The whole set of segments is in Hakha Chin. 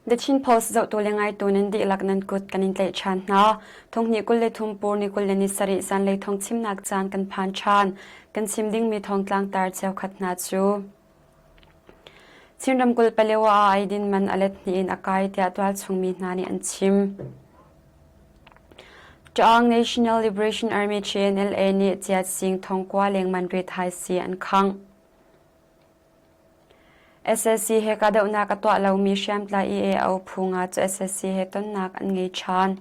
The Chin Post zohtu le ngaitu nan dihlak nan kut kan in tlaih ṭhan hna. Thonghnih 23 pur ni 27 zanlei thawng chimnak caan kan phan ṭhan. Kan chim dingmi thawngtlang tar cheukhat hna cu. Chin ramkulh Palewa ah eidin man a let hnih in a kai tiah tualchung mi hna nih an chim. Ṭaang National Liberation Army CNLA nih Ciat Sing thongkua lengman rit hai si an khangh. SAC he kahdohnak a tuah lomi hriamtlai EAO phu nga cu SAC he tonnak an ngei ṭhan.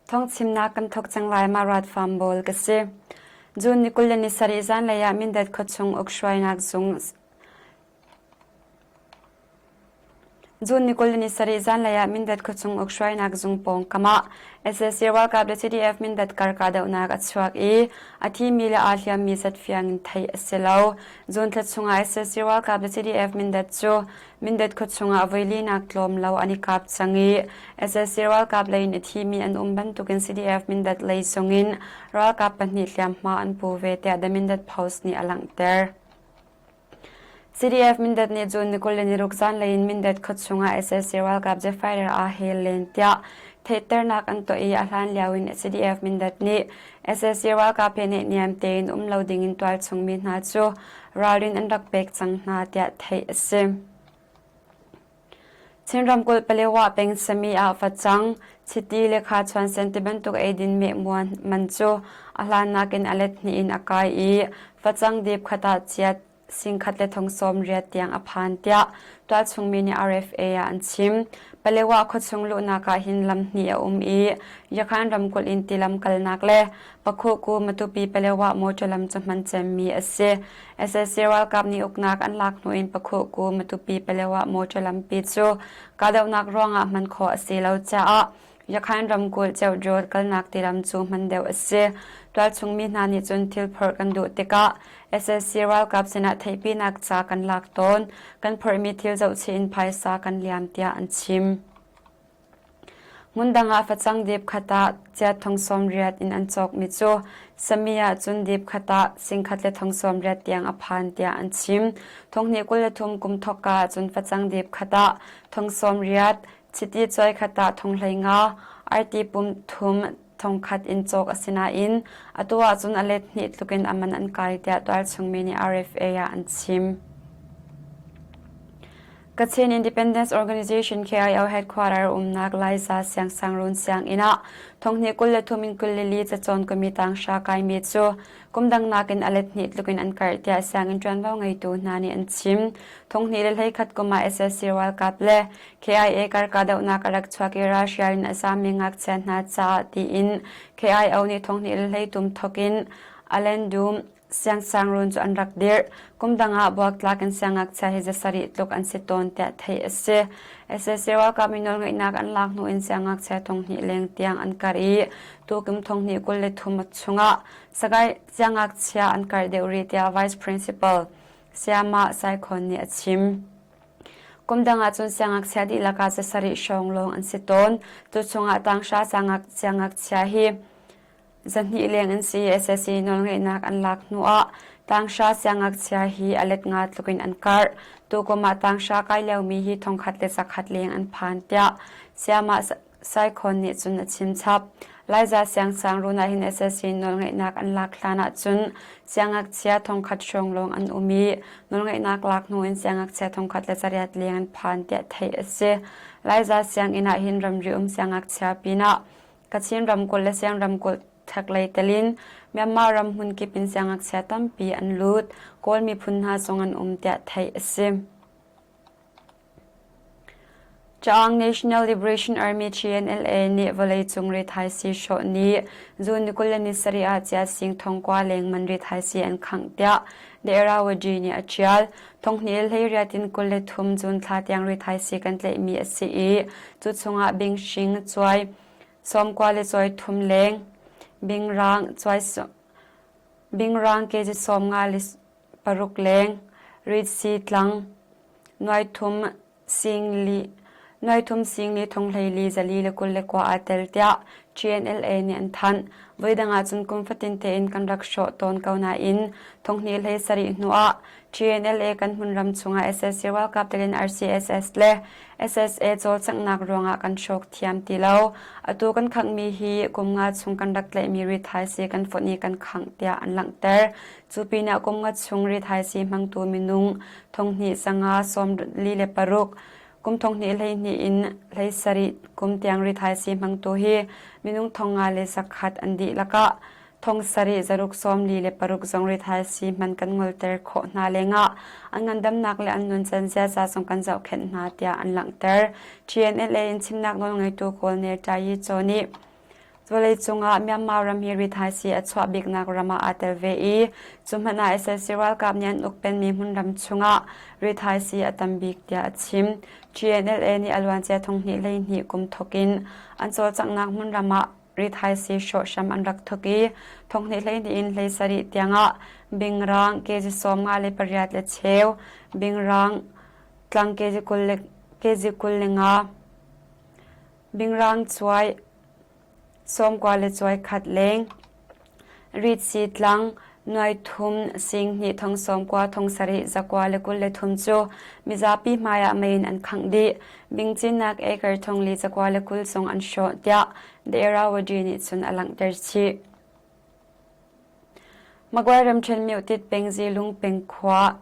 Thawngchimnak kan thawk cang lai ma rat farm bawl ka si. June ni 20 le ni sarih zanlei ah Mindat khuachung ukhruainak zung June ni 20 ni sarih zanlei ah Mindat khuachung ukhruainak zung pawngkam ah sac ralkap le CDF Mindat kar kahdohnak a chuak i a thimi le aa hliammi zat fiang in theih a si lo. June thla chungah sac ralkap le CDF Mindat cu Mindat khuachung ah voilinak tlawm lo an i kap cang i sac ralkap lei in a thimi an um bantukin CDF Mindat lei zongin ralkap pahnih hliamhma an pu ve tiah The Mindat Post nih a langhter. CDF Mindat nih cun ni 26 zanlei in Mindat khuachung ah sac ralkap jet fighter aa hel len tiah theihternak an tuah i a hlan lio in CDF Mindat nih sac ralkap he naihniam tein um lo ding in tualchung mi hna cu ralrin an rak pek cang hna tiah theih a si. Chin ramkulh Palewa peng sami ah facang, chiti le khachuan sen tibantuk eidin mehmuan man cu a hlan nakin a let hnih in a kai i facang dip khat ah chiat singkhat le thong sawm riat tiang a phan tiah tualchung mi nih RFA ah an chim. Palewa khuachung luhnak ah hin lam hnih a um i Yakhan ramkulh in tilam kalnak le Pakhuku Matupi Palewa motor lam cu hman cemmi a si. Sac ralkap nih uknak an lak hnu in Pakhuku Matupi Palewa motor lampi cu kahdohnak ruangah hman khawh a si lo caah Yakhain ramkulh Ceuhdraw kalnak tilam cu hman deuh a si. Tualchung mi hna nih cun thil phorh kan duh tikah sac ralkap sinah theihpinak ca kan lak tawn. Kan phorhmi thil zohchih in phaisa kan liam tiah an chim. Hmundang ah facang dip khat ah chiat thong sawm riat in an cawkmi cu sami ah cun dip khat ah singkhat le thong sawm riat tiang a phan tiah an chim. Thonghnih 23 kum thawkka ah cun facang dip khat ah thong sawm riat, chiti cawi khat ah thong hlei nga, arti pum thum thongkhat in cawk a si nain atu ahcun a let hnih tluk in a man an kai tiah tualchung mi nih RFA ah an chim. Kachin Independence Organization KIO headquarter umnak Laiza Siangsangruun sianginn ah thonghnih 23 in 24 cacawn kumi tanghra kaimi cu kum dang nakin a let hnih tluk in an karh tiah sianginn ṭuanvo ngeitu hna nih an chim. Thonghnih le hleikhat kum ah SSC ralkap le KIA kar kahdohnak a rak chuak i ralhrial in a zaammi ngakchia hna caah tiin KIO nih thonghnih le hleitum thawk in Alen Dum siangsangruun cu an rak dirh. Kum dang ah buaktlak in siangngakchia hi zasarih tluk an si tawn tiah theih a si. Sac ralkap mi nawlngeihnak an lak hnu in siangngakchia thonghnih leng tiang an karh i tukum thonghnih 23 chungah Sakai siangngakchia an karh deuh rih tiah Vice Principal Sayamah Saikhon nih a chim. Kum dang ahcun siangngakchia dihlak ah zasarih hrawng lawng an si tawn. Tu chungah tanghra siangngakchia hi zahnih leng an si i SSC nawlngeihnak an lak hnuah tanghra siangngakchia hi a let nga tluk in an karh. Tukum ah tanghra kai liomi hi thongkhat le zakhat leng an phan tiah Sayamah Saikhon nih cun a chim chap. Laiza siangsangruun ah hin SSC nawlngeihnak an lak hlan ahcun siangngakchia thongkhat hrawng lawng an um i nawlngeihnak lak hnu in siangngakchia thongkhat le zariat leng an phan tiah theih a si. Laiza sianginn ah hin ramri um siangngakchia pinah Kachin ramkulh le Siang ramkulh chaklei telin Myanmar ram hmunkip in siangngakchia tampi an lut. Kawl miphun hna zong an um tiah theih a si. Chaang National Liberation Army CNLA nih vawleicung rithaisii hrawh ni June ni 27 ah Ciasing thongkua lengman rithaisii an khangh tiah The Irrawaddy nih a ṭial. Thonghnih hleiriat in 23 June thla tiang rithaisii kan tlaihmi a si i cu chungah binghring cuai sawmkua le cuai thum leng, bingrang cuai bingrang kg sawmnga le paruk leng, ritsi tlang, nuaithum sing li. Nuaithum singli thonghleili 424 aa tel tiah GNLA nih an thanh. Voidang ahcun kum fatin tein kan rak hrawh tawn ko nain thonghnih 17 hnu ah GNLA kan hmunram chungah SSC ralkap telin RCSS le SSA cawlcanghnak ruangah kan hrawk thiam ti lo. Atu kan khanghmi hi kum nga chung kan rak tlaihmi rithaisii kan fonh i kan khangh tiah an langhter. Cu pinah kum nga chung rithaisii hmangtu minung thonghnih sanga 46 kum thonghnih 12 in 17 kum tiang rithaisii hmangtu hi minung thong nga le zakhat an dihlak ah thong sarih zaruk 46 zong rithaisii hman kan ngolter khawh hna lengah an ngandamnak le an nuncan ziaza zong kan zohkhenh hna tiah an langhter. TNLA in chimnak nawlngeitu Kawlne Tayi Chaw nih Vawleicung ah Myanmar ram hi rithaisii a chuah biknak ram ah aa tel ve i cu hmanh ah sac ralkap nih an ukpenmi hmunram chungah rithaisii a tam bik tiah a chim. GNLA nih a luancia thonghnih 12 kum thawk in an cawlcanghnak hmunram ah rithaisii hrawh hram an rak thawk i thonghnih 12 in 17 tiangah bingrang kg 58 le cheu, bingrang tlang kg 25, Bingrang cuai sawmkua le cuai khat leng, ritsi tlang nuaithum 10,000 thong sawmkua thong sarih zakua le 23 cu mizapi hmaiah mei in an khangh dih. Bingcinnak acre thong li zakua le 20 zong an hrawh tiah The Irrawaddy nih cun a langhter chih. Magway ramṭhen Myotit peng Zilung peng khua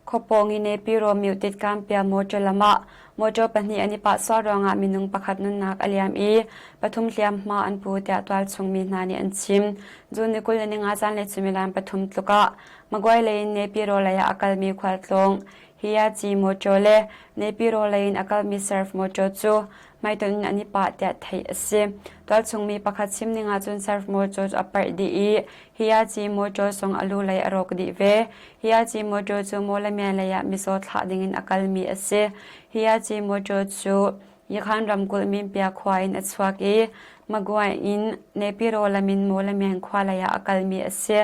Khuapawng i Nepiro Myotit Kampia motor lam ah motor pahnih an i pah sual ruangah minung pakhat nunnak a liam i pathum hliamhma an pu tiah tualchung mi hna nih an chim. June ni 25 zanlei suimilam pathum tluk ah Magway lei in Nepiro lei ah a kalmi khualtlawng Hiyachi motor le Nepiro lei in a kalmi Surf motor cu hmaitonh in an i pah tiah theih a si. Tualchung mi pakhat chim ning ahcun Surf motor cu a parh dih i Hiyachi motor zong a lu lei a rawk dih ve. Hiaci motor cu Mawlamyine lei ah mizaw thlah dingin a kalmi a si. Hiaci motor cu Yakhan ramkulh Minpia khua in a chuak i Magway in Nepiro lam in Mawlamyine khua lei ah a kalmi a si.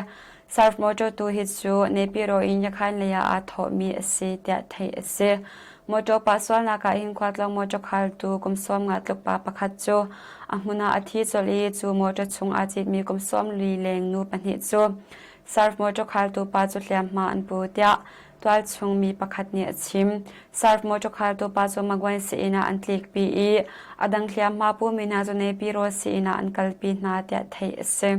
Surf motor tu hi cu Nepiro in Yakhan lei ah aa thawhmi a si tiah theih a si. Motor pah sualnak ah hin khualtlawng motor khaltu kum 50 tluk pa pakhat cu a hmun ah a thi colh i cu motor chung aa citmi kum 40 leng nu pahnih cu Surf motor khaltu pa cu hliamhma an pu tiah tualchung mi pakhat nih a chim. Surf motor khaltu pa cu Magwan sii-inn ah an tlikpi i a dang hliamhma pumi hna cu Nepiro sii-inn ah an kalpi hna tiah theih a si.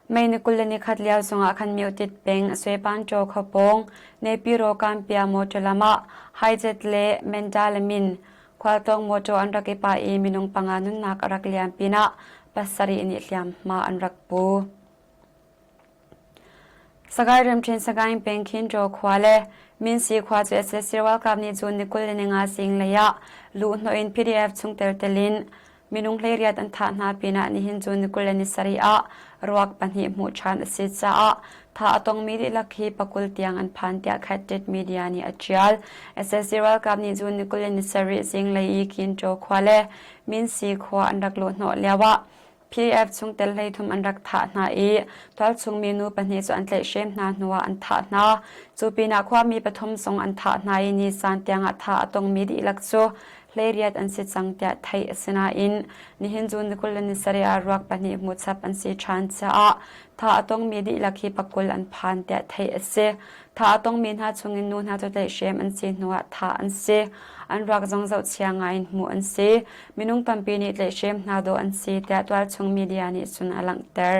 May ni 21 lio zongah khan Myotit peng Swepantaw khuapawng Nepiro Kampia motor lam ah Hijet le Mendalamin khualtlawng motor an rak i pah i minung panga nunnak a rak liam pinah pasarih nih hliamhma an rak pu. Sagaing ramṭhen Sagaing peng Khinṭaw khua le Minsi khua cu sac ralkap nih cun ni 25 zinglei ah luhhnawh in PDF chungtel tel in Minung 18 an thah hna pinah nihin cu ni 27 ah ruak pahnih hmuh ṭhan a si caah thah a tongmi dihlak hi pakul tiang an phan tiah Khat Media nih a ṭial. Sac ralkap nih June ni 27 zinglei i Kinṭaw khua le Minsi khua an rak luhhnawh lioah PDF chungtel 33 an rak thah hna i tualchung minu pahnih cu an tlaihhrem hna hnuah an thah hna. Cu pinah khuami pathum zong an thah hna i nisan tiangah thah a tongmi dihlak cu 18 an si cang tiah theih a si nain nihin June ni 27 ah ruak pahnih hmuhchap an si ṭhan caah thah a tongmi dihlak hi pakul an phan tiah theih a si. Thah a tongmi hna chungin nu hna cu tlaihhrem an si hnuah thah an si. An ruak zong zohchia ngaiin hmuh an si. Minung tampi nih tlaihhrem hna dawh an si tiah tualchung media nih cun a langhter.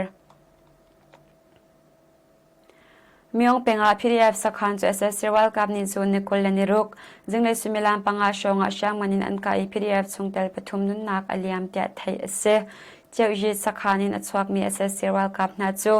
Myong peng ah PDF sakhan cu sac ralkap nih cun ni 26 zinglei suimilam panga hrawng ah hriamngan in an kah i PDF chungtel pathum nunnak a liam tiah theih a si. Ceuhzit sakhan in a chuakmi sac ralkap hna cu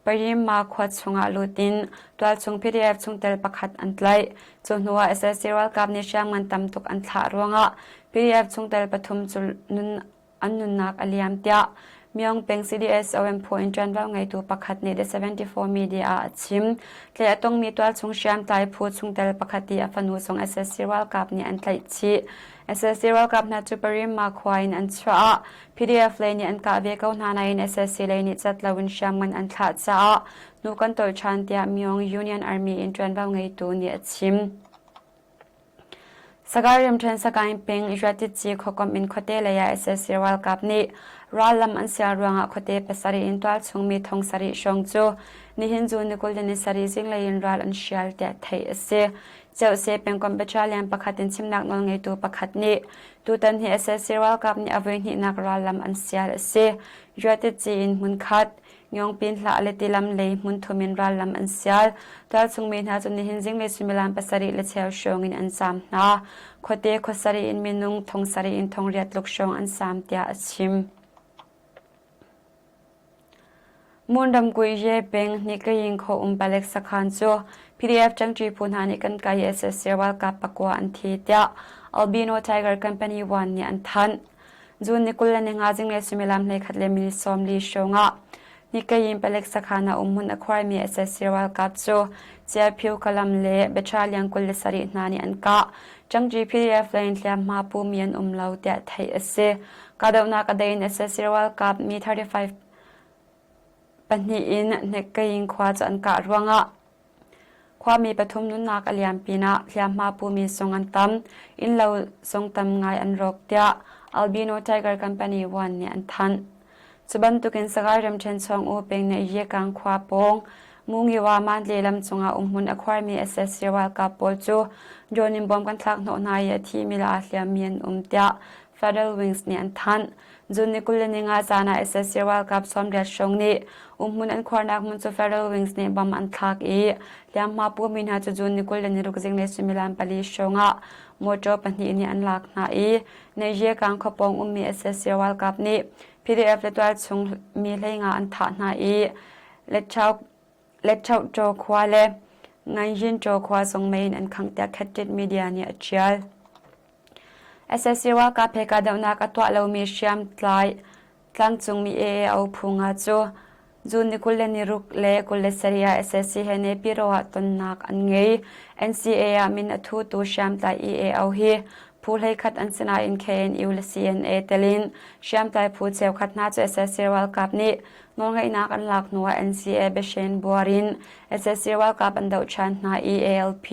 Parimma khua chungah lut in tualchung PDF chungtel pakhat an tlaih. Cu hnu ah sac ralkap nih hriamngan tam tuk an thlah ruangah PDF chungtel pathum cu nun an nunnak a liam tiah Myong peng CDSOM phu in ṭuanvo ngeitu pakhat nih The 74 Media ah a chim. Tlaih a tongmi tualchung hriamtlai phu chungtel pakhat i a fanu zong sac ralkap nih an tlaih chih. Sac ralkap hna cu Parimma khua in an chuah ah PDF lei nih an kah ve ko hna nain sac lei nih cat loin hriamngan an thlah caah hnu kan tolh ṭhan tiah Myong Union Army in ṭuanvo ngeitu nih a chim. Sagaing ramṭhen Sagaing peng Yuatitci khuakomh in khuate lei ah sac ralkap nih rallam an sial ruangah khuate pasarih in tualchung mi thong sarih hrawng cu nihin June ni 20 le ni sarih zinglei in ral an hrial tiah theih a si. Ceuhse pengkomh battalion pakhat in chimnak nawlngeitu pakhat nih tutan hi sac ralkap nih a voihnihnak rallam an sial a si. Yuatitci in hmunkhat Ngyongpin hlah le tilam lei hmunthum in rallam an sial. Tualchung mi hna cu nihin zinglei suimilam pasarih le cheu hrawng in an zaam hna. Khuate khuasarih in minung thong sarih in thong riat tluk hrawng an zaam tiah a chim. Mon ramkulh Ye peng Hnikaying khaw um palek sakhan cu PDF ṭangṭi phu hna nih kan kai i sac ralkap pakua an thi tiah Albino Tiger Company 1 nih an thanh. June ni 20 le ninga zinglei suimilam 11 le minute 40 hrawng ah Nikayin palek sakhan ah umhmun a khuarmi sac ralkap cu Chiaphiu Kalam le Battalion 27 hna nih an kah. Ṭangṭi PDF lei in hliamhma pumi an um lo tiah theih a si. Kahdohnak a dei in sac ralkap mi 35 pahnih in Nikayin khua cu an kah ruangah Khuami pathum nunnak a liam pinah hliamhma pumi zong an tam, innlo zong tam ngai an rawk tiah Albino Tiger Company 1 nih an thanh. Cu bantukin Sagaing ramṭhen Chawng U peng nih Yekang khua pawng Mungiwa Mandle lam cungah umhmun a khuarmi sac ralkap pawl cu drone in bom kan thlak hnawh hna i a thimi le aa hliammi an um tiah Federal Wings nih an thanh. June ni 25 caan ah sac ralkap 80 hrawng nih umhmun an khuarnak hmun cu Federal Wings nih bom an thlak i hliamhma pumi hna cu June ni 26 zinglei suimilam pali hrawng ah motor pahnih nih an lak hna i Nayekang khuapawng ummi sac ralkap nih PDF le tualchung mi 15 an thah hna i Letchauhtaw khua le Nganyin khua zong mei in an khangh tiah Khat Media nih a ṭial. Sac ralkap he kahdohnak a tuah lomi hriamtlai tlangcungmi AAO phu nga cu June ni 26 le 27 ah sac he Naypyidaw ah tonnak an ngei. NCA ah min a thutu hriamtlai EAO hi phu hleikhat an si nain KNU le CNA telin hriamtlai phu cheukhat hna cu sac ralkap nih nawlngeihnak an lak hnuah NCA biahren buar in sac ralkap an doh ṭhan hna i ALP,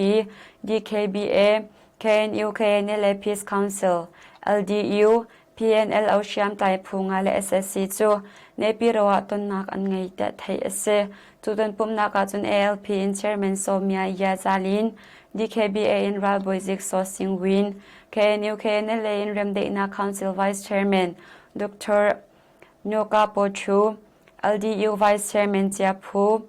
DKBA, KNU, KNLA Peace Council, LDU, PNLO hriamtlai phu nga le SSC cu Naypyidaw ah tonnak an ngei tiah theih a si. Cu tonpumhnak ahcun ALP in Chairman Saw Mya Yazalin, DKBA in ralbawi zik Saw Sing Win, KNU, KNLA in Remdaihnak Council Vice Chairman Dr. Nyoka Po Thu, LDU Vice Chairman Chia Phu,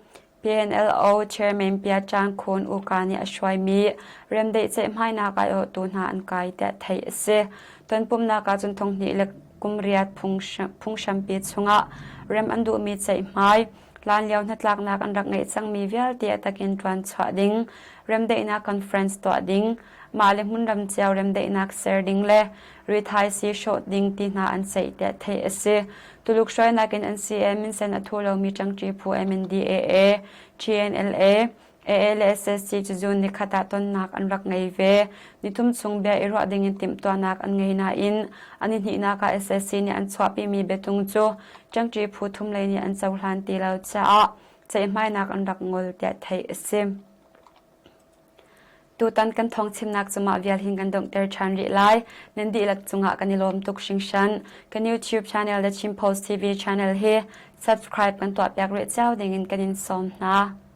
PNLO Chairman Pia Chang Khun Uka nih a hruaimi remdaih ceihmainak aiawhtu hna an kai tiah theih a si. Tonpumnak ah cun thonghnih le kum riat phunghrampi chungah rem an duhmi ceihmai, hlanlio hnatlaknak an rak ngeih cangmi vialte a takin ṭuan chuah ding, remdaihnak conference tuah ding, mah le hmunram cio remdaihnak ser ding le rithaisii hrawh ding ti hna an ceih tiah theih a si. Tuluk hruainak in NCA minsen a thu lomi ṭangṭi phu MNDAA, TNLA, AA le SSC cu June nikhat ah tonnak an rak ngei ve. Nithum chung bia i ruah dingin timhtuahnak an ngei nain an i hnihnak ah SSC nih an chuahpimi biatung cu ṭangṭi phu thum lei nih an cohlan ti lo caah ceihmainak an rak ngol tiah theih a si. Tutan kan thawngchimnak cu mah vial hin kan donghter ṭhan rih lai. Nan dihlak cungah kan i lawm tuk hringhran. Kan YouTube channel The Chin Post TV channel hi subscribe kan tuahpiak rih cio dingin kan in sawm hna.